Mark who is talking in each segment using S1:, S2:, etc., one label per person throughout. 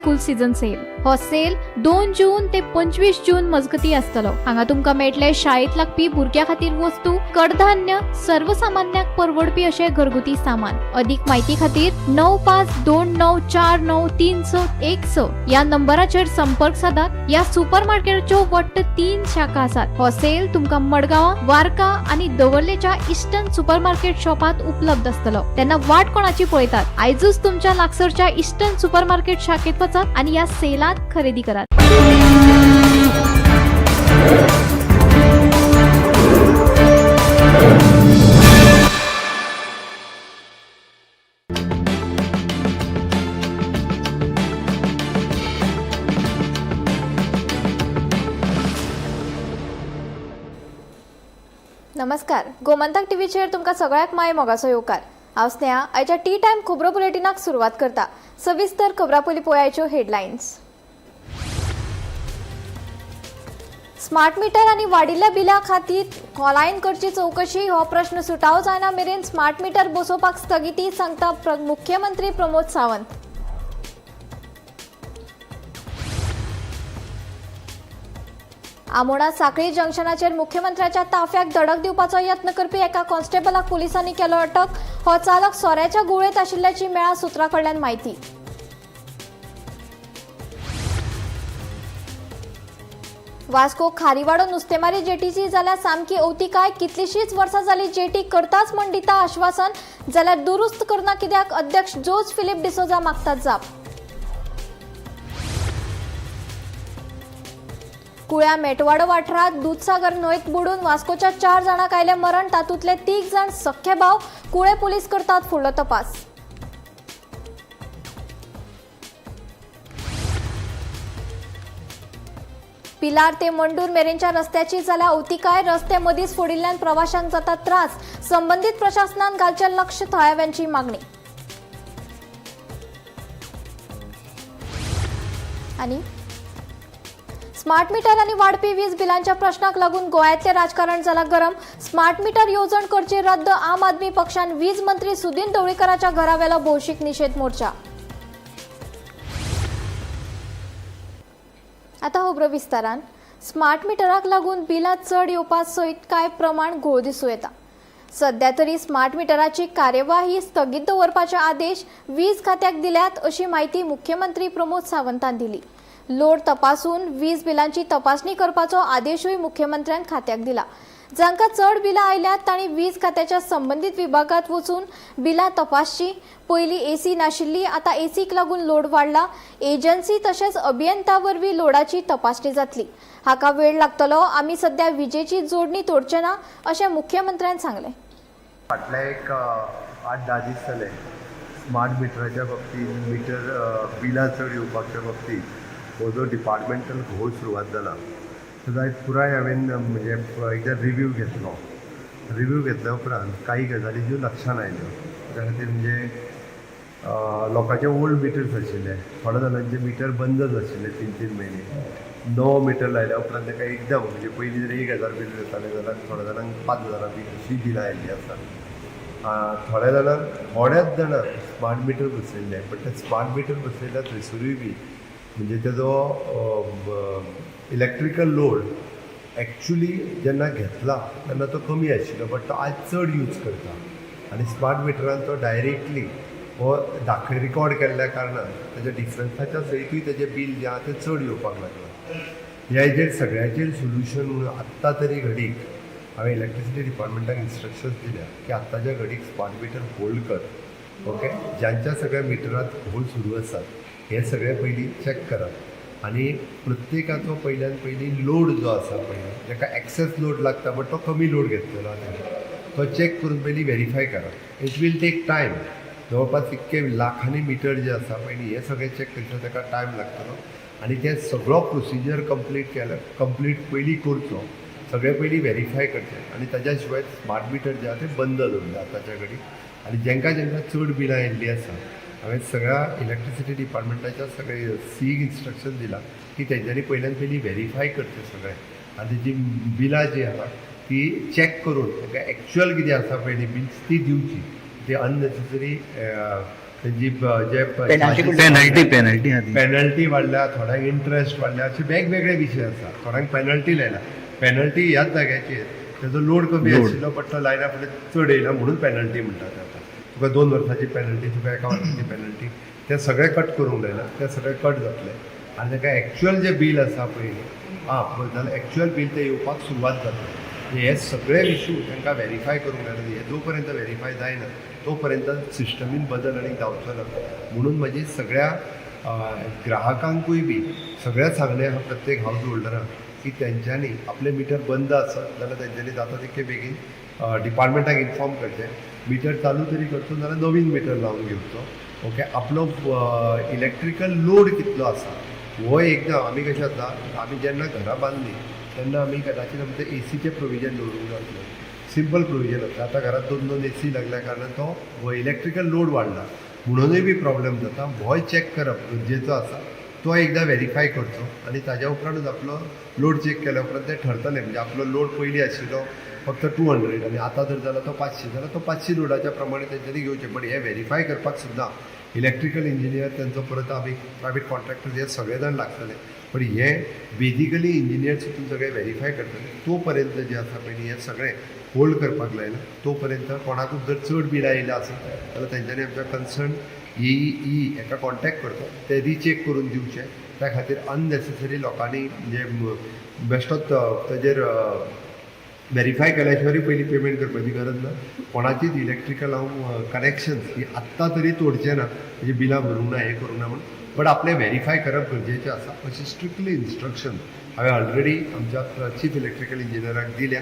S1: School season sale. हो sale 2 जून ते 25 जून मजगती आसतलो. हांगा तुमकां मेळटले शाळेत लागपी भुरग्यां खातीर वस्तू, कडधान्य, सर्वसामान्यांक परवडपी अशें घरगुती सामान. अधिक म्हायती खातीर 9529493616 ह्या नंबराचेर संपर्क सादात. ह्या सुपर मार्केटाच्यो वट्ट 3 शाखा आसात. हो सेल तुमकां मडगांव, वार्का आनी दवर्लेच्या इस्टर्न सुपर मार्केट शॉपात उपलब्ध आसतलो. तेन्ना वाट कोणाची पळयतात? आयजूच तुमच्या लागसरच्या इस्टर्न सुपर मार्केट शाखेत वचात आनी ह्या सेलात खरेदी करात. नमस्कार, गोमंतक टीव्हीचेर तुमकां सगळ्याक माय मोगाचो येवकार. हांव स्नेहा, आयच्या टी टायम खबरो बुलेटिनाक सुरवात करता. सविस्तर खबरां पयलीं पळयाच्यो हेडलायन्स. स्मार्ट मीटर आनी वाडिल्ल्या बिला खातीर खोलायेन करची चवकशी. हो प्रश्न सुटावो जायना मेरेन स्मार्ट मीटर बसोवपाक स्थगिती, सांगता मुख्यमंत्री प्रमोद सावंत. आमोणा साखळी जंक्शनाचेर मुख्यमंत्र्याच्या ताफ्याक धडक दिवपाचो यत्न करपी एका कॉन्स्टेबलाक पुलिसांनी केलो अटक. हो चालक सोऱ्याच्या गुळेत आशिल्ल्याची मेळा सुत्रां कडल्यान म्हायती. वास्को खारीवाडो नुस्तेमारी जेटीची जाल्यार सामकी अवतिकाय. कितलीशीच वर्सां जाली जेटी करताच म्हण दिता आश्वासन, जाल्यार दुरुस्त करना कित्याक? अध्यक्ष जोज फिलीप डिसोजा मागतात जाप. कुळ्या मेटवाडो वाठारांत दुदसागर न्हंयत बुडून वास्कोच्या 4 जाणांक आयलें मरण. तातूंतले 3 जाण सख्खे भाव. कुळे पुलीस करतात फुडलो तपास. पिलार ते मंडूर मेरेनच्या रस्त्याची जाल्या अवतिकाय. रस्ते मदींच फोडिल्ल्यान प्रवाशांक जाता त्रास. संबंदीत प्रशासनान घालचें लक्ष, थळाव्यांची मागणी. आनी स्मार्ट मीटर आनी वाडपी वीज बिलांच्या प्रश्नाक लागून गोंयांतलें राजकारण जालां गरम. स्मार्ट मीटर येवजण करची रद्द. आम आदमी पक्षान वीज मंत्री सुदिन ढवळीकराच्या घरा वेलो भौशीक निशेध मोर्चा. आतां खबरो विस्तारान. स्मार्ट मिटराक लागून बिलां चड येवपा सयत कांय प्रमाण घोळ दिसूं येता. सध्या तरी स्मार्ट मिटराची कार्यवाही स्थगीत दवरपाचे आदेश वीज खात्याक दिल्यात, अशी म्हायती मुख्यमंत्री प्रमोद सावंतान दिली. लोड तपासून वीज बिलांची तपासणी करपाचो आदेशूय मुख्यमंत्र्यान खात्याक दिला. जांकां चड बिलां आयल्यात तांणी वीज खात्याच्या संबंदीत विभागांत वचून बिलां तपासची. पयलीं एसी नाशिल्ली, आतां एसीक लागून लोड वाडला. एजन्सी तशेंच अभियंता वरवीं लोडाची तपासणी जातली. हाका वेळ लागतलो. आमी सध्या विजेची जोडणी तोडचे ना, अशें मुख्यमंत्र्यान सांगलें.
S2: फाटल्या एक 8-10 दीस जाले स्मार्ट मिटराच्या बाबतींत, मिटर बिलां चड येवपाच्या बाबतींत हो जो डिपार्टमेंटल घोळ सुरवात जाला, तेजो आयज पुराय हांवें म्हणजे एकदां रिव्यू घेतलो. रिव्यू घेतल्या उपरांत काही गजाली ज्यो लक्षान आयल्यो, त्या खातीर म्हणजे लोकांचे ओल्ड मिटर्स आशिल्ले, थोड्या जाणांचे मिटर बंदच आशिल्ले 3-3 म्हयने. नवो मिटर लायल्या उपरांत ताका एकदम म्हणजे पयलीं जर 1000 बील येतालें जाल्यार थोड्या जाणांक 5000 बील अशी बिलां आयिल्लीं आसा. थोड्या जाणांक, थोड्याच जाणांक स्मार्ट मिटर बसयल्ले, बट ते स्मार्ट मिटर बसयल्या थंयसरूय बी म्हणजे तेजो इलेक्ट्रिकल लोड एक्चुली जेन्ना घेतला तेन्ना तो कमी आशिल्लो, बट तो आज चड यूज करता आनी स्मार्ट मिटरान तो डायरेक्टली हो दाखय रिकॉर्ड केल्ल्या कारणान तेज्या डिफरन्साच्या सयतूय तेजें बील जें आहा तें चड येवपाक लागलां. ह्या हेजेर सगळ्याचेर सोल्युशन म्हणून आत्तां तरी घडीक हांवें इलेक्ट्रिसिटी डिपार्टमेंटाक इन्स्ट्रक्शन्स दिल्या की आत्ताच्या घडीक स्मार्ट मिटर होल्ड कर. ओके, ज्यांच्या सगळ्या मिटरांत होल्ड सुरू आसात हे सगळे पयलीं चॅक करात आनी प्रत्येकाचो पयल्यान पयलीं लोड जो आसा पळय, जाका एक्सेस लोड लागता बट तो कमी लोड घेतलेलो आसा, तो चॅक करून पयलीं व्हेरीफाय करात. It will take time. जवळपास इतके लाखांनी मिटर जे आसा पळय न्ही, हे सगळें चॅक करता ताका टायम लागतलो आनी ते सगळो प्रोसिजर कंप्लीट केल्या, कंप्लीट पयलीं करचो, सगळें पयलीं व्हेरीफाय करचें आनी ताज्या शिवाय स्मार्ट मिटर जे आहा ते बंद दवरले आतांच्या घडीक. आनी जेंकां जेंकां चड बिलां आयिल्लीं आसा, हांवें सगळ्या इलेक्ट्रिसिटी डिपार्टमेंटाच्या सगळे सीईक इन्स्ट्रक्शन दिलां की तेंच्यांनी पयल्यान पयलीं व्हेरीफाय करचें सगळें आनी तेजी बिलां जीं आहा ती चॅक करून तांकां एक्चुअल कितें आसा पळय न्ही बिल्स ती दिवची. ती अननेसेसरी तेंची जे
S3: पेनल्टी पेनल्टी आहा ती.
S2: पेनल्टी वाडल्या, थोड्यांक इंट्रस्ट वाडल्या, अशे वेगवेगळे विशय आसा. थोड्यांक पेनल्टी लायला. पेनल्टी ह्याच जाग्याचेर तेजो लोड कमी
S3: लोड.
S2: आशिल्लो, बट तो लायना फुडें चड येयला म्हणून पेनल्टी म्हणटात. आतां तुका 2 वर्सांची पेनल्टी, तुका एका वर्साची पेनल्टी, ते सगळे कट करूंक लायला. ते सगळे कट जातले आनी ताका एक्चुअल जे बील आसा पळय, आं, जाल्यार एक्चुअल बील ते येवपाक सुरवात जातले. हे सगळे इशू तांकां वेरीफाय करूंक लायला. हे जो पर्यंत वेरीफाय जायना तो पर्यंत सिस्टमीन बदल आनी जावचो ना. म्हणून म्हजी सगळ्या ग्राहकांकूय बी सगळ्या सांगणें आहा प्रत्येक हावज होल्डरांक की तेंच्यांनी आपलें मिटर बंद आसत जाल्यार तेंच्यांनी जाता तितके बेगीन डिपार्टमेंटाक इन्फॉर्म करचें. मिटर चालू तरी करचो नाल्यार नवीन मिटर लावन घेवचो. ओके, आपलो इलेक्ट्रिकल लोड कितलो आसा हो एकदां आमी कशें जाता, आमी जेन्ना घरां बांदलीं तेन्ना आमी कदाचित आमचें एसीचें प्रोविजन दवरूंक नासलें. सिंपल प्रोविजन आसलें. आतां घरांत दोन दोन एसी लागल्या कारणान तो इलेक्ट्रिकल लोड वाडला म्हणूनय बी प्रॉब्लेम जाता. होय चॅक करप गरजेचो आसा. तो एकदां वेरीफाय करचो आनी ताज्या उपरांतूच आपलो लोड चॅक केल्या उपरांत तें ठरतलें. म्हणजे आपलो लोड पयलीं आशिल्लो फक्त 200 आनी आतां जर जाला तो 500 जाल्यार तो 500 लोडाच्या प्रमाणे तेंच्यांनी घेवचें. बट हें वेरीफाय करपाक सुद्दां इलेक्ट्रिकल इंजिनियर तेंचो, परत आमी प्रायवेट कॉन्ट्रॅक्टर, हे सगळे जाण लागतले. पण हे बेजिकली इंजिनियर हितून सगळें वेरीफाय करतले. तो पर्यंत जें आसा पळय न्ही, हें सगळें होल्ड करपाक लायलां. तो पर्यंत कोणाकूच जर चड बिलां येयलां आसत जाल्यार तेंच्यांनी आमच्या कन्सर्न ई हेका कॉन्टेक्ट करचो, ते रिचॅक करून दिवचे. त्या खातीर अननेसेसरी लोकांनी म्हणजे बेश्टोच तेजेर वेरीफाय केल्या शिवाय पयलीं पेमेंट करपाची गरज ना. कोणाचीच इलेक्ट्रिकल हांव कनेक्शन्स ही आत्तां तरी तोडचें ना, म्हणजे बिलां भरूंक ना, हें करूंक ना म्हूण. बट आपलें वेरीफाय करप गरजेचें आसा अशी स्ट्रिक्टली इन्स्ट्रक्शन हांवें ऑलरेडी आमच्या चीफ इलेक्ट्रिकल इंजिनियराक दिल्या.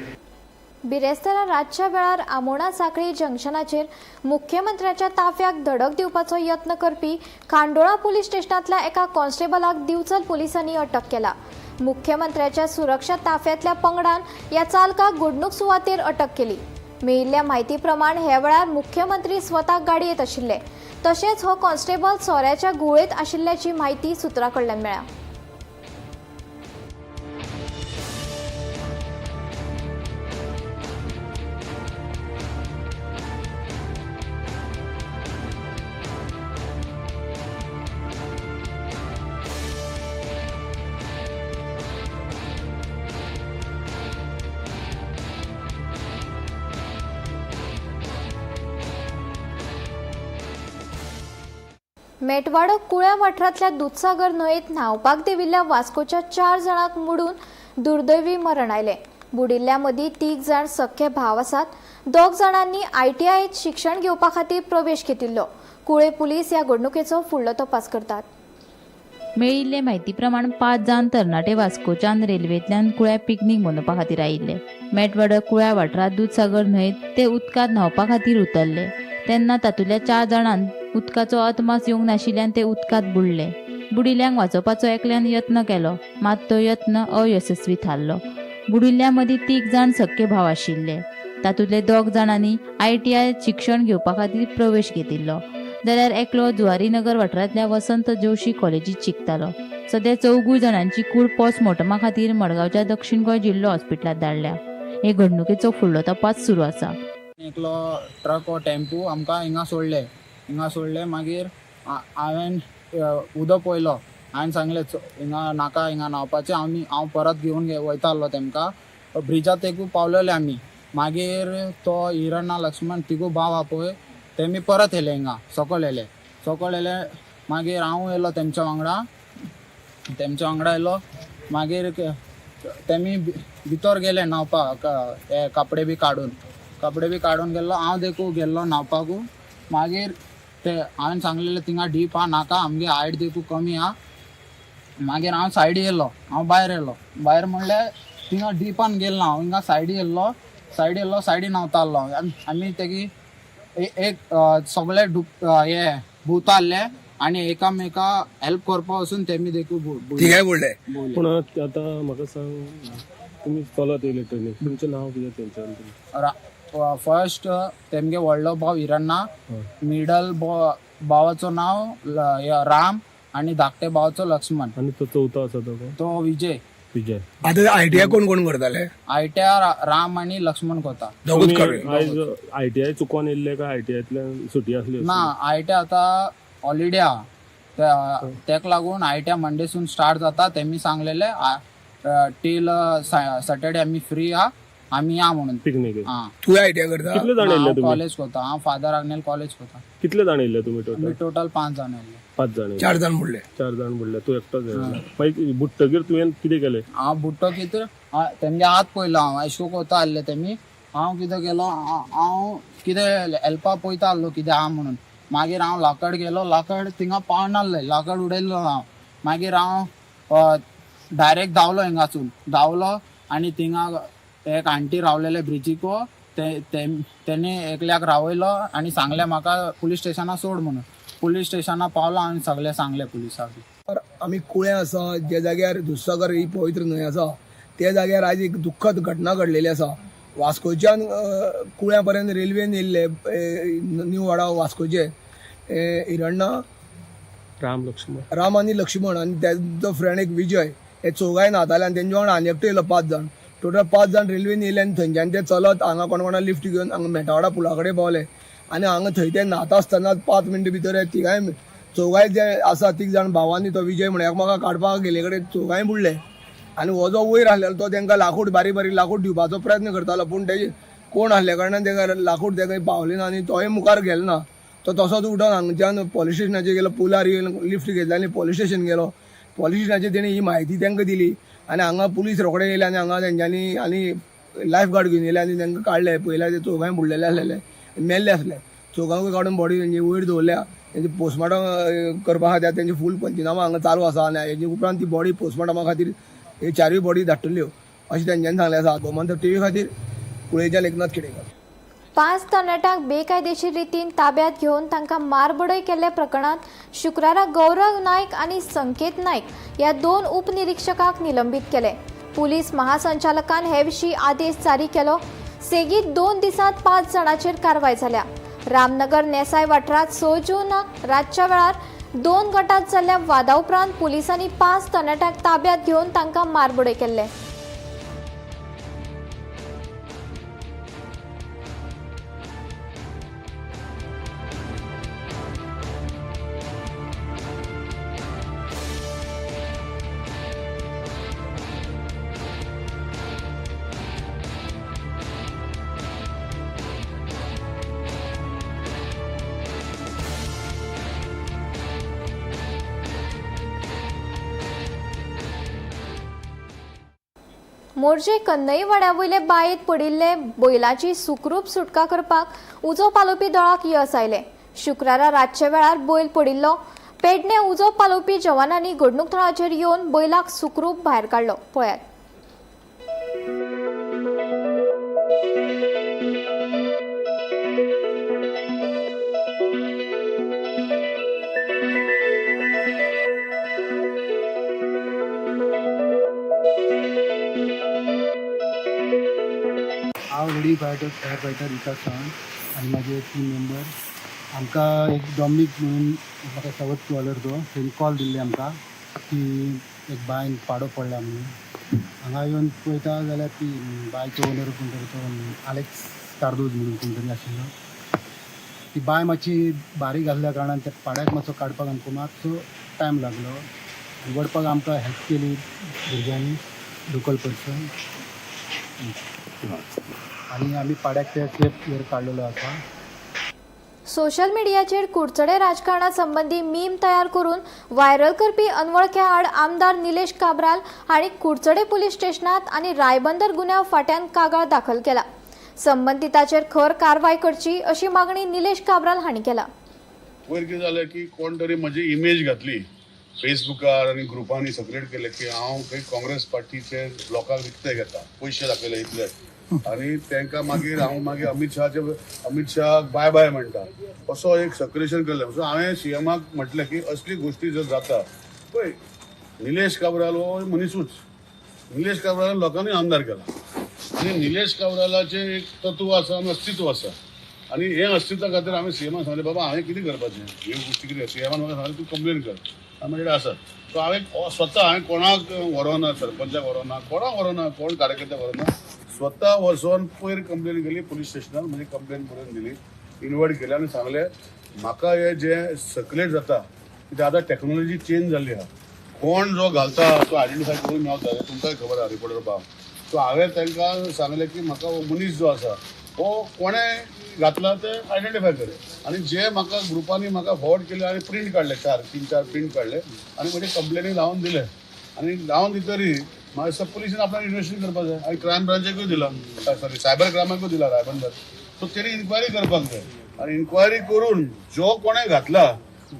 S1: बिरेस्तारा रातच्या वेळार आमोणा सांखळी जंक्शनाचेर मुख्यमंत्र्याच्या ताफ्याक धडक दिवपाचो यत्न करपी खांडोळा पुलीस स्टेशनांतल्या एका कॉन्स्टेबलाक दिवचल पुलिसांनी अटक केला. मुख्यमंत्र्याच्या सुरक्षा ताफ्यांतल्या पंगडान ह्या चालकाक घडणूक सुवातेर अटक केली. मेळिल्ल्या म्हायती प्रमाण ह्या वेळार मुख्यमंत्री स्वता गाडयेंत आशिल्ले. तशेंच हो कॉन्स्टेबल सोऱ्याच्या घुंवळेंत आशिल्ल्याची म्हायती सुत्रां कडल्यान मेळ्ळ्या. मेटवाडो कुळ्या वाठारांतल्या दुदसागर न्हंयेत न्हांवपाक देंविल्ल्या वास्कोच्या चार जाणांक बुडून दुर्दैवी मरण आयलें. बुडिल्ल्या मदीं तीग जाण सख्खे भाव आसात. दोग जाणांनी आयटीआयत शिक्षण घेवपा खातीर प्रवेश घेतिल्लो. कुळे पुलीस ह्या घडणुकेचो फुडलो तपास करतात.
S4: मेळिल्ले म्हायती प्रमाण पांच जाण तरणाटे वास्कोच्यान रेल्वेंतल्यान कुळ्या पिकनीक मनोवपा खातीर आयिल्ले. मेटवाडो कुळ्या वाठारांत दुदसागर न्हंयेत ते उदकांत न्हांवपा खातीर उतरले तेन्ना तातूंतल्या चार जाणांक उदकाचो अदमास येवंक नाशिल्ल्यान ते उदकांत बुडले. बुडिल्ल्यांक वाचोवपाचो एकल्यान यत्न केलो, मात तो यत्न अयशस्वी थारलो. बुडिल्ल्या मदीं तीग जाण सख्खे भाव आशिल्ले. तातूंतले दोग जाणांनी आयटीआय शिक्षण घेवपा खातीर प्रवेश घेतिल्लो, जाल्यार एकलो जुवारीनगर वाठारांतल्या वसंत जोशी कॉलेजीत शिकतालो. सध्या चौगूय जाणांची कूड पोस्टमॉर्टमा खातीर मडगांवच्या दक्षीण गोंय जिल्लो हॉस्पिटलांत धाडल्या. हे घडणुकेचो फुडलो तपास सुरू आसा.
S5: एकलो ट्रक वो टेम्पू आमकां हिंगा सोडले. हिंगा सोडले, मागीर हांवें उदक पळयलो. हांवें सांगलें, हिंगा नाका, हिंगा न्हांवपाचें. आमी हांव परत घेवन वयतालो तेमकां. ब्रिजा तेकू पावलेले आमी. मागीर तो हिरणा, लक्ष्मण, तिगू भाव आहा पळय, तेमी परत येयले, हिंगा सकयल येयले. सकयल येयले, मागीर हांव येयलो तेमच्या वांगडा. तेमच्या वांगडा येयलो, मागीर तेमी भितर गेले न्हांवपाक. हे कपडे बी काडून, कपडे बी काडून गेल्लो. हांव देखू गेल्लो न्हांवपाकू. मागीर ते हांवें सांगलेलें, थिंगा डीप आहा, नाका, आमगे हायट देखू कमी आहा. मागीर हांव सायडी येयलो, हांव भायर येयलो. भायर म्हणल्यार थिंगा डिपान गेलो ना हांव, हिंगा सायडी येयलो. सायडी येयलो, सायडी न्हांवतालो. आमी तेगी एक सगळे डुब हे भुंवता आहले आनी एकामेका हेल्प करपा वचून तेमी देखू
S6: तिगाय बुडले.
S5: बुडले.
S7: पूण आतां म्हाका सांग, तुमी चलत येयले ट्रेनीन, तुमचें नांव कितें तेंच्यान?
S5: फर्स्ट तेमगे व्हडलो भाव हिरण्णा, मिडल भावाचो नांव राम आनी धाकटे भावाचो लक्ष्मण.
S7: आनी तो चवथो आसा तो कोण?
S5: तो विजय.
S7: विजय.
S6: आता आयटीआय कोण कोण करताले?
S5: आयटीआय राम आनी लक्ष्मण कोता.
S6: दोगूच करूया.
S7: आयज आयटीआय चुकोन येयल्ले काय आयटीआयतल्यान सुटी आसली?
S5: ना, आयटीआय आतां हॉलिडे आहा, तेका लागून आयटीआय मंडेसून स्टार्ट जाता. तेमी सांगलेले टील सॅटर्डे आमी फ्री आहा, आमी या म्हणून
S7: पिकनीक.
S6: तूं आयटीआय करता?
S7: कितले जाण येयल्ले तुमी?
S5: कॉलेज कोता हांव, फादर आग्नेल कॉलेज कोता.
S7: कितले जाण येयल्ले तुमी टोटल?
S5: आमी टोटल 5 जाण येयल्ले.
S7: 5 जाण.
S6: 4 जाण बुडले.
S7: 4 जाण बुडले, तूं एकटोच येयला. मागीर बुडटकीर तुवें कितें केलें?
S5: हांव बुडटो कितें तेमगे हात पयलो, हांव एशको कोता आसले तेमी. हांव कितें केलो, हांव कितें हेल्पा पळयता आसलो कितें आहा म्हणून. मागीर हांव लाकड गेलो, लाकड थिंगा पावनासलें, लाकड उडयल्लो हांव. मागीर हांव डायरेक्ट धांवलो, हिंगासून धांवलो आनी थिंगा एक आंटी रावलेले ब्रिजीको, तेणी एकल्याक रावयलो आनी सांगलें म्हाका पुलीस स्टेशना सोड म्हणून. पुलीस स्टेशना पावलो आनी सगळें सांगलें पुलिसाक.
S6: आमी कुळें आसा, ज्या जाग्यार दुधसागर ही पवित्र न्हंय आसा त्या जाग्यार आयज एक दुख्खद घटना घडलेली आसा. वास्कोच्यान कुळ्या पर्यंत रेल्वेन येयल्ले न्यू वाडा वास्कोचे हिरण्णा
S7: राम लक्ष्मण,
S6: राम आनी लक्ष्मण आनी तेजो फ्रेंड एक विजय, हे चौगांय न्हाताले आनी तेंच्या वांगडा आनी एकटो येयलो. 5 जाण टोटल 5 जाण रेल्वेन येयले आनी थंयच्यान ते चलत हांगा कोण कोणा लिफ्ट घेवन हांगा मेटावाडा पुला कडेन पावले आनी हांगा थंय ते न्हाता आसतना 5 मिनटां भितर तिगांय चौगांय जे आसा 3 जाण भावांनी तो विजय म्हण एकमेकाक काडपाक गेले कडेन चौगांय बुडले. आनी हो जो वयर आसलेलो तो तेंकां लाकूड बारीक बारीक लाकूड दिवपाचो प्रयत्न करतालो, पूण तेजे कोण आसल्या कारणान तेका लाकूड तेका पावलें ना आनी तोय मुखार गेलो ना. तो तसोच उठोन हांगच्यान पोलीस स्टेशनाचेर गेलो, पुलार येवन लिफ्ट घेतली आनी पोलीस स्टेशन गेलो. पोलीस स्टेशनाचेर तेणी ही म्हायती तेंकां दिली आनी हांगा पुलीस रोखडे येयले आनी हांगा तेंच्यांनी आनी लायफ गार्ड घेवन येयले आनी तेंकां काडले. पयल्या ते चौगांय बुडलेले आसलेले, मेल्ले आसले. चौगांकूय काडून बॉडी तेंची वयर दवरल्या. तेंचे पोस्टमार्टम करपा खातीर तेंचे फूल पंचनामा हांगा चालू आसा आनी हेजे उपरांत ती बॉडी पोस्टमार्टमा खातीर हे 4 बॉडी धाडटल्यो अशें तेंच्यांनी सांगलें आसा. गोमंतक टीव्ही खातीर कुळेच्या लेखनाथ खेडेकर.
S1: 5 तरणाट्यांक बेकायदेशीर रितीन ताब्यात घेवन तांकां मारबडय केल्ल्या प्रकरणांत शुक्रारा गौरव नायक आनी संकेत नायक ह्या 2 उपनिरीक्षकांक निलंबीत केले. पुलीस महासंचालकान हे विशीं आदेश जारी केलो. सेगीत 2 दिसांत 5 जाणांचेर कारवाय जाल्या. रामनगर नेसाय वाठारांत 6 जूनाक रातच्या वेळार 2 गटांत जाल्ल्या वादा उपरांत पुलिसांनी 5 तरणाट्यांक ताब्यात घेवन तांकां मारबडय केल्ले. मोरजे कन्नईवाड्या वयले बांयेत पडिल्ले बैलाची सुखरूप सुटका करपाक उजो पालोवपी दळाक यस आयलें. शुक्रारा रातच्या वेळार बैल पडिल्लो. पेडणे उजो पालोवपी जवानांनी घडणूक थळाचेर येवन बैलाक सुखरूप भायर काडलो. पळयात.
S8: हांव lady fire fighter Vikas Chavan आनी म्हाजे 3 मेंबर. आमकां एक डॉमनीक म्हणून म्हाका सवत कॉलर तो तेणी कॉल दिल्ले आमकां की एक बांयन पाडो पडला म्हणून. हांगा येवन पळयता जाल्यार ती बांयचो ओनर कोण तरी तो आलेक्स कार्दोज म्हणून कोण तरी आशिल्लो. ती बांय मातशी बारीक आसल्या कारणान त्या पाड्याक मातसो काडपाक आमकां मातसो टायम लागलो. वडपाक आमकां हेल्प केली भुरग्यांनी, लोकल पर्सन, आनी आमी पाड्याक ते सेफ वयर काडलेलो आसा.
S1: सोशल मिडियाचेर कुडचडे राजकारणा संबंदी मीम तयार करून व्हायरल करपी अनवळख्या आड आमदार निलेश काब्राल हांणी कुडचडे पुलीस स्टेशनात आनी रायबंदर गुन्यांव फांट्यान कागाळ दाखल केला. संबंदिताचेर खर कारवाय करची अशी मागणी निलेश काब्राल हांणी केला.
S9: वयर कितें जालें की कोण तरी म्हजी इमेज घातली फेसबुकार आनी ग्रुपांनी सर्कुलेट केलें की हांव खंय काँग्रेस पार्टीचे लोकांक विकते घेता, पयशे दाखयले इतले, आनी तांकां मागीर हांव मागीर अमीत शहाक बाय बाय म्हणटा, असो एक सर्क्युलेशन केलें. सो हांवें सीएमाक म्हटलें की असली गोश्टी जर जाता पळय, निलेश काब्राल हो मनिसूच, निलेश काब्राल लोकांनी आमदार केला आनी निलेश काब्रालाचें एक तत्व आसा आनी अस्तित्व आसा आनी हें अस्तित्वा खातीर हांवें सीएमाक सांगलें, बाबा हांवें कितें करपाचें, ह्यो गोश्टी कितें. सीएमान म्हाका सांगलें तूं कंप्लेन कर. आनी म्हजे कडेन आसा. सो हांवें स्वता, हांवें कोणाक व्हरोना, सरपंचाक व्हरोना, कोणाक व्हरोना, कोण कार्यकर्त्याक व्हरोना, स्वता वचोन पयर कंप्लेन केली पुलीस स्टेशनार. म्हजी कंप्लेन बरोवन दिली, इनवायट केले आनी सांगलें म्हाका हे जे सर्कुलेट जाता, कित्याक आतां टॅक्नोलॉजी चेंज जाल्ली आहा, कोण जो घालता तो आयडेंटिफाय करून मेवता, हें तुमकांय खबर आहा रिपोर्टर बाब. सो हांवें तांकां सांगलें की म्हाका हो मनीस जो आसा हो कोणें घातला ते आयडेंटिफाय करे आनी जे म्हाका ग्रुपांनी म्हाका फॉरवर्ड केले आनी प्रिंट काडले, चार तीन चार प्रिंट काडले आनी म्हजे कंप्लेनी लावन दिले. आनी लावन दितरी म्हाका दिसता पुलिसान आपल्याक इन्वेस्टिगेशन करपाक जाय आनी क्रायम ब्रांचाकूय दिला, सॉरी सायबर क्रायमाकूय दिला रायबंदर. सो तेणी इन्क्वायरी करपाक जाय आनी इन्क्वायरी करून जो कोणें घातला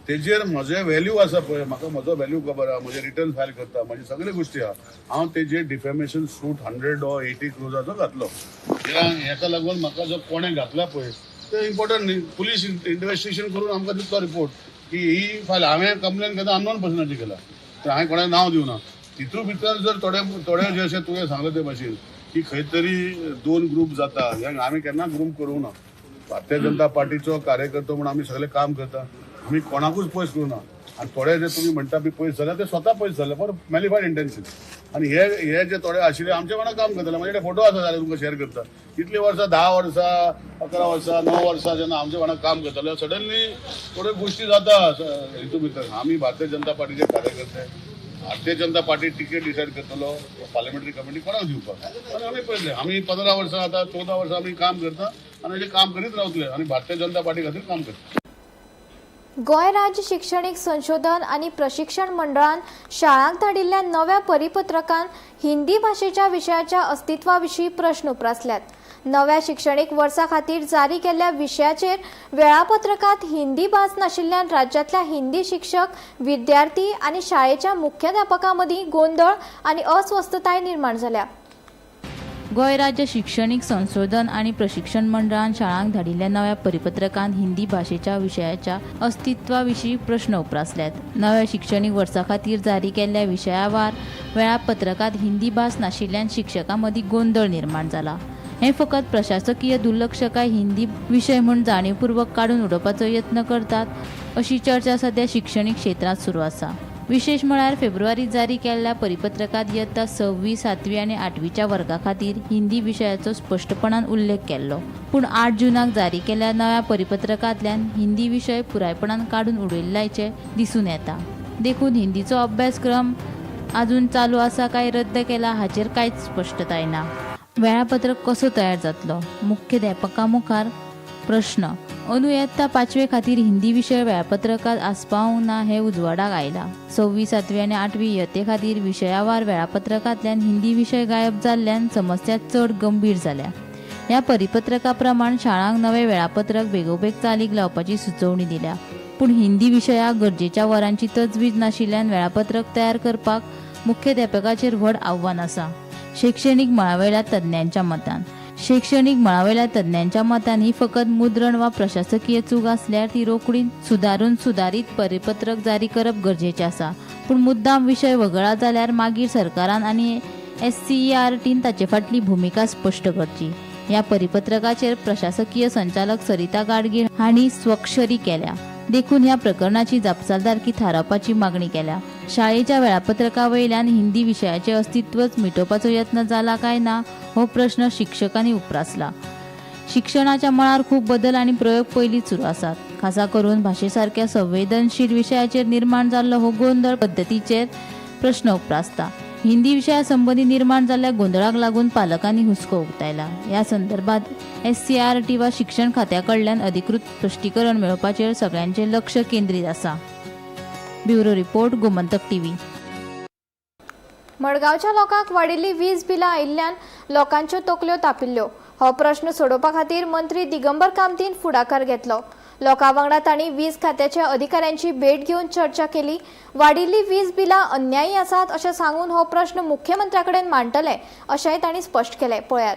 S9: तेजेर म्हजें व्हॅल्यू आसा पळय, म्हाका म्हजो व्हॅल्यू खबर आहा, म्हजे रिटर्न फायल करता, म्हजी सगळे गोश्टी आहा, हांव तेजेर डिफेमेशन सूट 100 ऑर 80 क्रोजाचो घातलो. हेका लागून म्हाका जो कोणें घातला पळय ते इम्पॉर्टंट न्ही. पुलीस इन्वेस्टिगेशन करून आमकां दितलो रिपोर्ट की ही फायल हांवें कंप्लेन केन्ना अननोन पर्सनाची केला, तर हांवें कोणाक नांव दिवना. तितून भितर जर थोडे थोडे जे अशें तुवें सांगलें ते भाशेन की खंय तरी दोन ग्रूप जाता, हे आमी केन्ना ग्रूप करूंक ना. भारतीय जनता पार्टीचो कार्यकर्तो म्हणून आमी सगळे काम करता, आमी कोणाकूच पयस करूं ना. आनी थोडे जे तुमी म्हणटा बी पयस जाल्यार ते स्वता पयस जाले फॉर मॅलिफायड इंटेन्शन. आनी हे हे जे थोडे आशिल्ले आमचे वांगडा काम करताले, म्हजे कडेन फोटो आसा जाल्यार तुमकां शेअर करता. इतलीं वर्सां, 10 वर्सां, 11 वर्सां, 9 वर्सां जेन्ना आमचे वांगडा काम करताले, सडनली थोड्यो गोश्टी जाता हितून भितर. आमी भारतीय जनता पार्टीचे कार्यकर्ते, Bharatiya Janata party ticket decide करतलो पार्लमेंटरी कमिटी कोणाक दिवपाक. आनी आमी पळयतले, आमी 15 वर्सां आतां 14 वर्सां आमी काम करता आनी अशें काम करीत रावतले आनी भारतीय जनता पार्टी खातीर काम करता.
S1: गोंय राज्य शिक्षणीक संशोधन आनी प्रशिक्षण मंडळान शाळांक धाडिल्ल्या नव्या परिपत्रकान हिंदी भाशेच्या विशयाच्या अस्तित्वा विशीं प्रश्न उप्रासल्यात. नव्या शिक्षणीक वर्सा खातीर जारी केल्ल्या विशयाचेर वेळापत्रकांत हिंदी भास नाशिल्ल्यान राज्यांतल्या हिंदी शिक्षक, विद्यार्थी आनी शाळेच्या मुख्याध्यापकां मदीं गोंदळ आनी अस्वस्थताय निर्माण जाल्या.
S4: गोंय राज्य शिक्षणीक संशोधन आनी प्रशिक्षण मंडळान शाळांक धाडिल्ल्या नव्या परिपत्रकांत हिंदी भाशेच्या विशयाच्या अस्तित्वा विशीं प्रश्न उप्रासल्यात. नव्या शिक्षणीक वर्सा खातीर जारी केल्ल्या विशयावार वेळापत्रकांत हिंदी भास नाशिल्ल्यान शिक्षकां मदीं गोंदळ निर्माण जाला. हें फकत प्रशासकीय दुर्लक्ष काय हिंदी विशय म्हूण जाणीवपूर्वक काडून उडोवपाचो यत्न करतात अशी चर्चा सध्या शिक्षणीक क्षेत्रांत सुरू आसा. विशेश म्हळ्यार फेब्रुवारीत जारी केल्ल्या परिपत्रकांत यत्ता 6वी, 7वी आनी 8वीच्या वर्गा खातीर हिंदी विशयाचो स्पश्टपणान उल्लेख केल्लो. पूण 8 जूनाक जारी केल्ल्या नव्या परिपत्रकांतल्यान हिंदी विशय पुरायपणान काडून उडयल्ल्याचें दिसून येता. देखून हिंदीचो अभ्यासक्रम अजून चालू आसा काय रद्द केला हाचेर कांयच स्पश्टताय ना. वेळापत्रक कसो तयार जातलो मुख्याध्यापकां मुखार प्रश्न. अंदू यत्ता 5वे खातीर हिंदी विशय वेळापत्रकांत आस्पावंक ना हें उजवाडाक आयलां. 6वी, 7वी आनी 8वी इयत्ते खातीर विशयावार वेळापत्रकांतल्यान हिंदी विशय गायब जाल्ल्यान समस्या चड गंभीर जाल्या. ह्या परिपत्रका प्रमाण शाळांक नवें वेळापत्रक बेगोबेग चालीक लावपाची सुचोवणी दिल्या. पूण हिंदी विशयाक गरजेच्या वरांची तजवीज नाशिल्ल्यान वेळापत्रक तयार करपाक मुख्याध्यापकाचेर व्हड आव्हान आसा. शिक्षणीक मळावेल्या तज्ञांच्या मतान ही फकत मुद्रण वा प्रशासकीय चूक आसल्यार ती रोखडी सुदारून सुदारीत परिपत्रक जारी करप गरजेचें आसा. पूण मुद्दाम विशय वगळा जाल्यार मागीर सरकारान आनी एससीईआरटीन ताचे फाटली भुमिका स्पश्ट करची. ह्या परिपत्रकाचेर प्रशासकीय संचालक सरिता गाडगीळ हांणी स्वाक्षरी केल्या. देखून ह्या प्रकरणाची जापसालदारकी थारावपाची मागणी केल्या. शाळेच्या वेळापत्रका वयल्यान हिंदी विशयाचें अस्तित्वच मिटोवपाचो यत्न जाला काय ना हो प्रश्न शिक्षकांनी उप्रासला. शिक्षणाच्या मळार खूब बदल आनी प्रयोग पयलींच सुरू आसात. खासा करून भाशे सारक्या संवेदनशील विशयाचेर निर्माण जाल्लो हो गोंदळ पद्दतीचेर प्रश्न उप्रासता. हिंदी विशया संबंदी निर्माण जाल्ल्या गोंदळाक लागून पालकांनी हुस्को उक्तायला. ह्या संदर्भात एससीईआरटी वा शिक्षण खात्या कडल्यान अधिकृत स्पश्टीकरण मेळोवपाचेर सगळ्यांचें लक्ष केंद्रीत आसा. Bureau report, Gomantak TV.
S1: मडगांवच्या लोकांक वाडिल्ली वीज बिलां आयिल्ल्यान लोकांच्यो तकल्यो तापिल्ल्यो. हो प्रश्न सोडोवपा खातीर मंत्री दिगंबर कामतीन फुडाकार घेतलो. लोकां वांगडा तांणी वीज खात्याच्या अधिकाऱ्यांची भेट घेवन चर्चा केली. वाडिल्ली वीज बिलां अन्यायी आसात अशें सांगून हो प्रश्न मुख्यमंत्र्या कडेन मांडटले अशेंय तांणी स्पश्ट केलें. पळयात.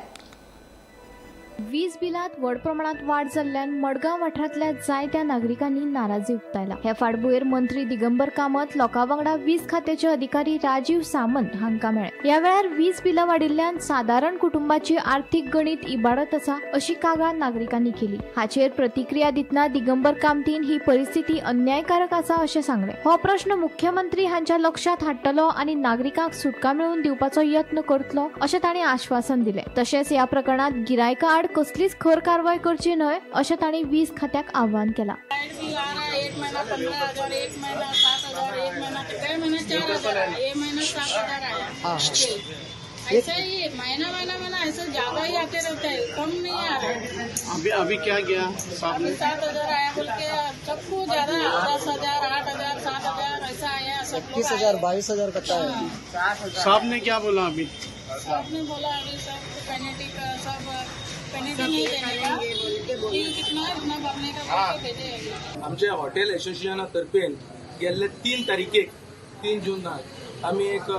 S1: वीज बिलात व्हड प्रमाणात वाड जाल्ल्यान मडगांव वाठारांतल्या जायत्या नागरिकांनी नाराजी उक्तायला. ह्या फाटभुंयेर मंत्री दिगंबर कामत लोकां वांगडा वीज खात्याचे अधिकारी राजीव सामंत हांकां मेळ्ळे. ह्या वेळार वीज बिलां वाडिल्ल्यान सादारण कुटुंबाची आर्थीक गणीत इबाडत आसा अशी कागाळ नागरिकांनी केली. हाचेर प्रतिक्रिया दितना दिगंबर कामतीन ही परिस्थिती अन्यायकारक आसा अशें सांगलें. हो प्रश्न मुख्यमंत्री हांच्या लक्षात हाडटलो आनी नागरिकांक सुटका मेळोवन दिवपाचो यत्न करतलो अशें तांणी आश्वासन दिलें. तशेंच ह्या प्रकरणात गिरायका आड कसलीच खर कारवाय करची न्हय अशें तांणी वीज खात्याक आव्हान केलां.
S10: लाइट बिल आ रहा है 1 महीना 15,000, 1 महीना 7,000, 1 महीना कई महीना 4,000 आया, 1 महीना 7,000 आया. ऐसे ही महीना महीना महीना ऐसे ज्यादा ही आते रहते हैं, कम नहीं आ रहा है.
S7: अभी अभी क्या गया साहब
S10: अभी 7,000 आया बोल के सबको ज्यादा 10,000, 8,000, 7,000 ऐसा आया. सब
S5: 21,000 22,000 कट्टा है.
S7: साहब ने क्या बोला? अभी
S10: साहब ने बोला अभी सब पेनल्टी का सब पेनल्टी नहीं देने का, बिल कितना है उतना भरने का बोल के भेजे.
S11: आमच्या हॉटेल एसोसिएशना तर्फेन गेल्ले 3 तारखेक 3 जूनाक आमी एक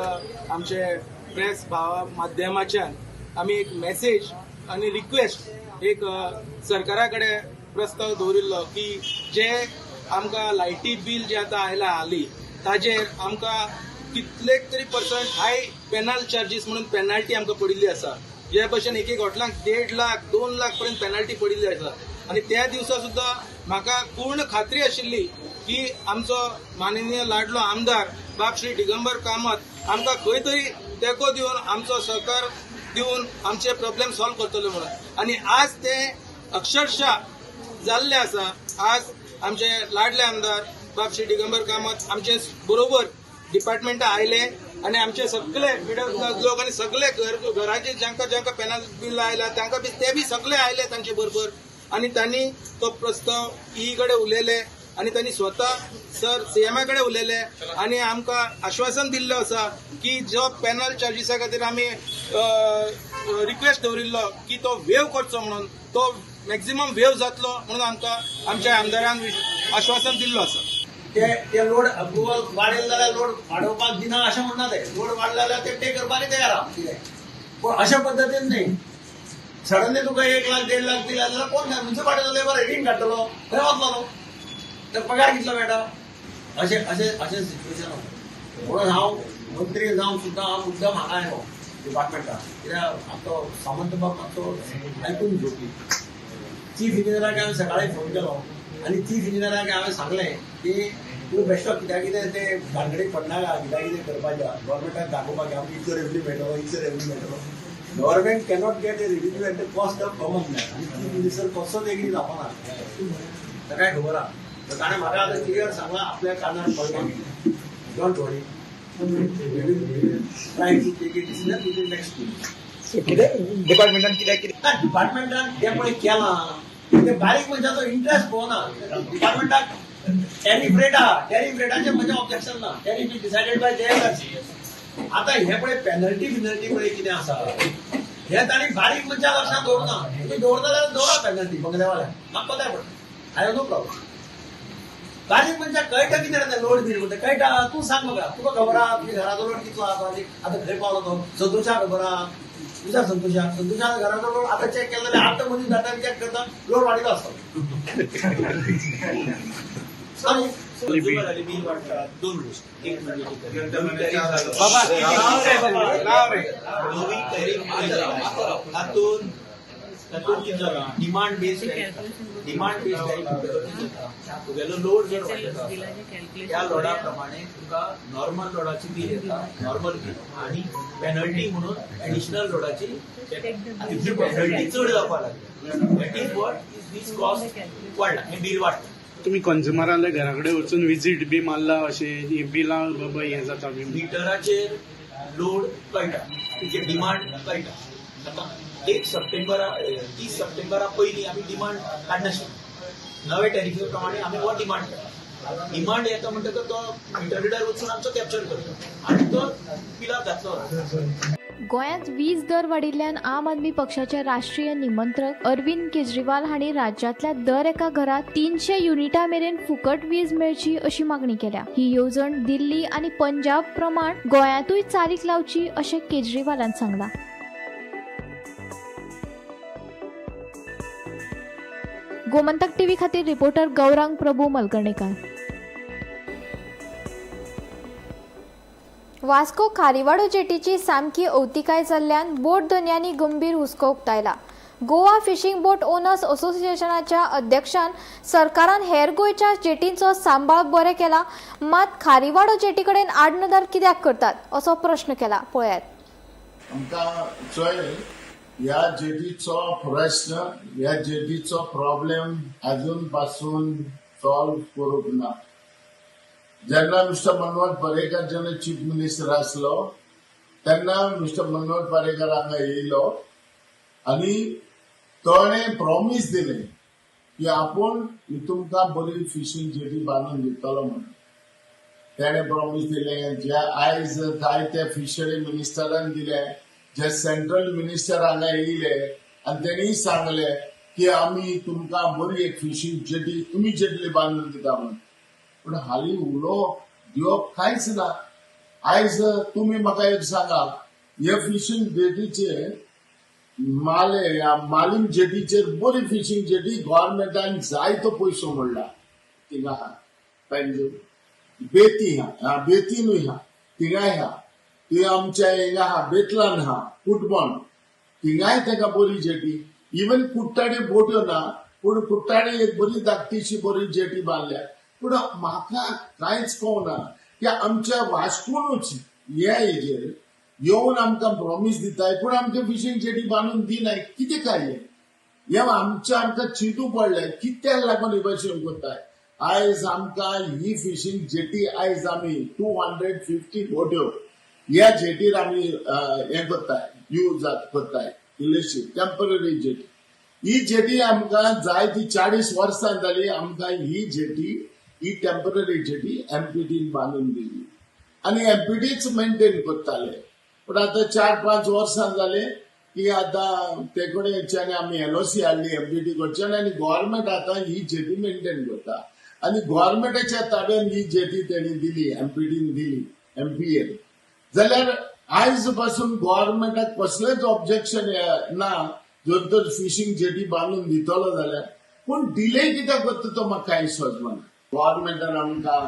S11: आमचे प्रेस भावा माध्यमाच्यान आमी एक मॅसेज आनी रिक्वेस्ट एक सरकारा कडेन प्रस्ताव दवरिल्लो की जे आमकां लायटी बील जे आतां आयला हाली ताजेर आमकां कितले तरी पर्संट हाय पेनल चार्जीस म्हणून पेनल्टी आमकां पडिल्ली आसा. जे भशेन एक एक हॉटेलांक 1.5 लाख 2 लाख पर्यंत पेनल्टी पडिल्ली आसा. आनी त्या दिवसा सुद्दां म्हाका पूर्ण खात्री आशिल्ली की आमचो माननीय लाडलो आमदार बाब श्री दिगंबर कामत आमकां खंय तरी तेंको दिवन आमचो सहकार दिवन आमचे प्रॉब्लेम सॉल्व करतले म्हणून. आनी आज ते अक्षरशः जाल्ले आसा. आज आमचे लाडले आमदार बाब श्री दिगंबर कामत आमचे बरोबर डिपार्टमेंटा आयले आनी आमचे सगळे मिडल क्लास लोक आनी सगळे घराचे जांकां जांकां पेनल बिल आयला तांकां बी ते बी सगळे आयले तांचे बरोबर. आनी तांणी तो प्रस्ताव ई कडेन उलयले आनी तांणी स्वता सर सीएमा कडेन उलयले आनी आमकां आश्वासन दिल्लें आसा की जो पेनल चार्जीसा खातीर आमी रिक्वेस्ट दवरिल्लो की तो वेव करचो म्हणून, तो मॅक्झिमम वेव जातलो म्हणून आमकां आमच्या आमदारान आश्वासन दिल्लो आसा.
S12: ते लोड अप्रुवल वाडेल जाल्यार लोड वाडोवपाक दिना अशें म्हणना, ते लोड वाडले जाल्यार ते पे करपाक तयार आहा कितें, पूण अशा पद्दतीन न्ही. सडनली तुका 1 लाख 1.5 लाख दिला जाल्यार कोण म्युन्सिपाल्टी जाल्यार बरें रीण काडटलो, खंय वतलो तो, तर पगार कितलो मेळटा? अशें अशें अशें सिच्युएशन आसा. म्हणून हांव मंत्री जावन सुद्दां हांव मुद्दम हांगा आयलो डिपार्टमेंटाक, कित्याक आमचो सामंत बाब मातसो आयकून घेवपी. चीफ इंजिनियराक हांवें सकाळीं फोन केलो आनी चीफ इंजिनियराक हांवें सांगलें की तूं बेश्टो कित्याक कितें ते भानगडीक पडनाका, कित्याक कितें करपाचें गव्हर्मेंटाक दाखोवपाक आमकां इतलो रेवन्यू मेळटलो, इतलो रेवन्यू मेळटलो. Government cannot get a revenue at the cost of common man. आनी चीफ मिनिस्टर कसोच एग्री जावपाना, ताकाय खबर आहा. तर ताणें म्हाका आतां क्लियर सांगलां, आपल्या कानार पडलां, don't worry, we will try to take a decision within next 2 weeks.
S5: कितें डिपार्टमेंटान कित्याक कितें
S12: ना, डिपार्टमेंटान तें पळय केलां तें बारीक मनशाचो इंट्रस्ट पळोवना. डिपार्टमेंटाक टॅरीफ रेट आहा, टॅरीफ रेटाचें म्हजें ऑब्जेक्शन ना, tariff is decided by JLRC. आतां हें पळय पेनल्टी बिनल्टी पळय कितें आसा हें तांणी बारीक मनशाक लक्षांत दवरना. तुमी दवरता जाल्यार दवरा पेनल्टी बंगल्यावाल्याक, म्हाका कोताय पडटा, I have no problem. बारीक मनशाक कळटा कितें रे लोड बील म्हणटा कळटा, तूं सांग म्हाका, तुका खबर आहा तुज्या घराचो लोड कितलो आहा, आतां खंय पावलो तो, संतोषाक खबर आहा, विचार संतोषाक, संतोषाक घराचो लोड आतां चॅक केलो जाल्यार आतां मदीं जाता चॅक करता लोड वाडिल्लो आसता.
S11: बिल वाडटा 2 गोष्टी, एक म्हणजे तातूंत तातूंत कितें जालां, demand based tariff, demand based tariff तुगेलो लोड जर वाडटलो आसा त्या लोडा प्रमाणे तुका नॉर्मल लोडाची बील येता, नॉर्मल बील, आनी पेनल्टी म्हणून एडिशनल लोडाची तितली पेनल्टी चड जावपाक लागली. That is what is this cost वाडला, हें बील वाडटा.
S7: तुम्ही कंज्युमरांल्या घरा कडेन वचून विजीट बी मारला अशें बिलां बाबा हें जाता बी?
S11: मिटराचेर लोड कळटा, तुजे डिमांड कळटा. आतां 1 सप्टेंबरा 30 सप्टेंबरा पयलीं आमी डिमांड काडनाशिल्ली, नवे टॅरिफे प्रमाणे आमी हो डिमांड काडटा. डिमांड येता म्हणटकच तो मिटर रिडर वचून आमचो कॅप्चर करता आनी तो बिलाक घातलो.
S1: गोंयांत वीज दर वाडिल्ल्यान आम आदमी पक्षाचे राष्ट्रीय निमंत्रक अरविंद केजरीवाल हांणी राज्यांतल्या दर एका घरात 300 युनिटा मेरेन फुकट वीज मेळची अशी मागणी केल्या. ही येवजण दिल्ली आनी पंजाब प्रमाण गोंयांतूय चालीक लावची अशें केजरीवालान सांगलां. गोमंतक टीव्ही खातीर रिपोर्टर गौरांग प्रभू मलकर्णेकार. वास्को खारीवाडो जेटीची सामकी अवतिकाय जाल्ल्यान बोट धनयांनी गंभीर हुस्को उक्तायला. गोवा फिशींग बोट ओनर्स असोसिएशनाच्या अध्यक्षान सरकारान हेर गोंयच्या जेटींचो सांबाळ बरे केला, मात खारीवाडो जेटी कडेन आडनदर कित्याक करतात असो प्रश्न केला. पळयात.
S13: आमकां चोय, ह्या जेटीचो प्रश्न, ह्या जेटीचो प्रॉब्लेम अजून पासून सॉल्व करूंक ना. जेन्ना मिस्टर मनोहर पर्रीकर जेन्ना चीफ मिनिस्टर आसलो, तेन्ना मिस्टर मनोहर पर्रीकर हांगा येयलो आनी ताणें प्रॉमीस दिलें की आपूण तुमकां बरी फिशींग जेटी बांदून दितलो म्हणून. तेणें प्रॉमीस दिलें, जे आयज जायते फिशरी मिनिस्टरान दिले, जे सेंट्रल मिनिस्टर हांगा येयले आनी तेणी सांगले की आमी तुमकां बरी एक फिशींग जेटी इमिजिएटली बांदून दिता म्हणून. पूण हालीं उलोवप दिवप कांयच ना. आयज तुमी म्हाका एक सांगा, हे फिशींग जेटीचेर, माले मालीम जेटीचेर बरी फिशींग जेटी गव्हर्मेंटान जायतो पयसो मोडला. थिंगा आहा पेंजूम, बेती आहा, बेतीनूय आहा, थिंगाय आहा. थंय आमच्या हिंगा आहा, बेतलान आहा, कुटबण, थिंगाय ताका बरी जेटी. इवन कुट्टाडे बोट्यो ना, पूण कुट्टाडे एक बरी धाकटीशी बरी जेटी बांदल्या. पूण म्हाका कांयच कळना की आमच्या वास्कोनूच हे हेजेर येवन आमकां प्रॉमीस दिताय, पूण आमकां फिशींग जेटी बांदून दिनाय. कितें काय हें? हें आमच्या आमकां चिंतू पडलें, कित्याक लागून हे भशेन करताय. आयज आमकां ही फिशींग जेटी, आयज आमी 250 बोट्यो ह्या जेटीर आमी हें करताय, यूज करताय. इल्लीशी टेम्पररी जेटी. ही जेटी आमकां जाय ती 40 वर्सां जाली. आमकां ही जेटी, ही टेम्पररी जेटी एमपीटीन बांदून दिली आनी एमपीटीच मेंटेन करताले. पूण आतां 4-5 वर्सां जाले की आतां ते कडेन आमी एनओसी हाडली एमपीटी कडच्यान आनी गव्हर्मेंट आतां ही जेटी मेंटेन करता आनी गव्हर्मेंटाच्या ताब्यान ही जेटी तेणी दिली, एमपीटीन दिली, एमपीएन. जाल्यार आयज पासून गव्हर्मेंटाक कसलेंच ऑब्जेक्शन ना जर तर फिशींग जेटी बांदून दितलो जाल्यार. पूण डिले कित्याक करता तो म्हाका कांय समजना. गव्हर्मेंटान आमकां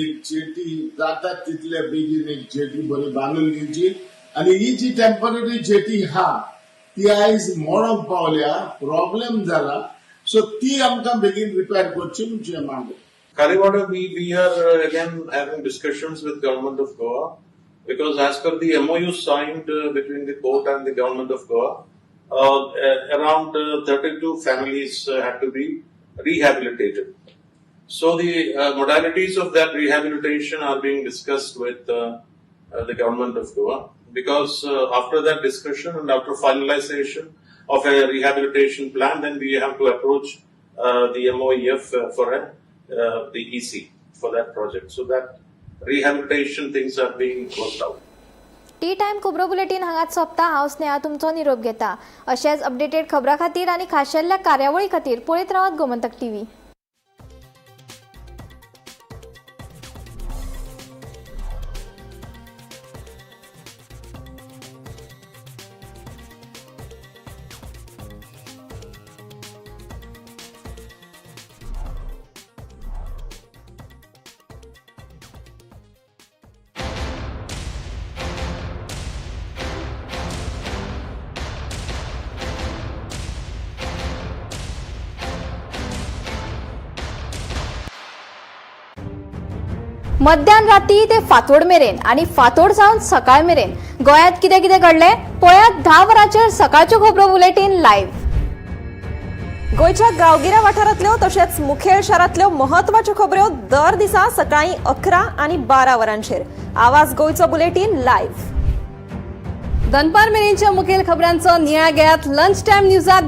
S13: एक जेटी जाता तितले बेगीन एक जेटी बरी बांदून दिवची आनी ही जी टेम्पररी जेटी आहा ती आयज मोडोंक पावल्या, प्रॉब्लेम जाला, सो ती आमकां बेगीन रिपेर करची म्हणजे मागो.
S14: Kariwada, we are again having discussions with Government of Goa because as per the MOU signed between the port and the Government of Goa, around 32 families had to be rehabilitated. So the modalities of that rehabilitation are being discussed with the Government of Goa, because after that discussion and after finalization of a rehabilitation plan, then we have to approach the MOEF for the EC for that project. So that rehabilitation things are being worked out.
S1: Tea time खबरो bulletin हांगाच सोंपता. हांव स्नेहा तुमचो निरोप घेता. अशेंच updated खबरां खातीर आनी खाशेल्ल्या कार्यावळी खातीर पळयत रावात गोमंतक टीव्ही. मध्यान राती ते फांतोड मेरेन आनी फांतोड सावन सकाळ मेरेन गोंयांत कितें कितें घडलें, पळयात 10 वरांचेर सकाळच्यो खबरो बुलेटीन लायव्ह.
S15: गोंयच्या गांवगिऱ्या वाठारांतल्यो तशेंच मुखेल शारांतल्यो म्हत्वाच्यो खबऱ्यो दर दिसा सकाळीं 11 आनी 12 वरांचेर आवाज गोंयचो बुलेटीन लायव्ह.
S16: दनपार मेरेनच्या मुखेल खबरांचो नियाळ घेयात लंच टायम न्यूजात.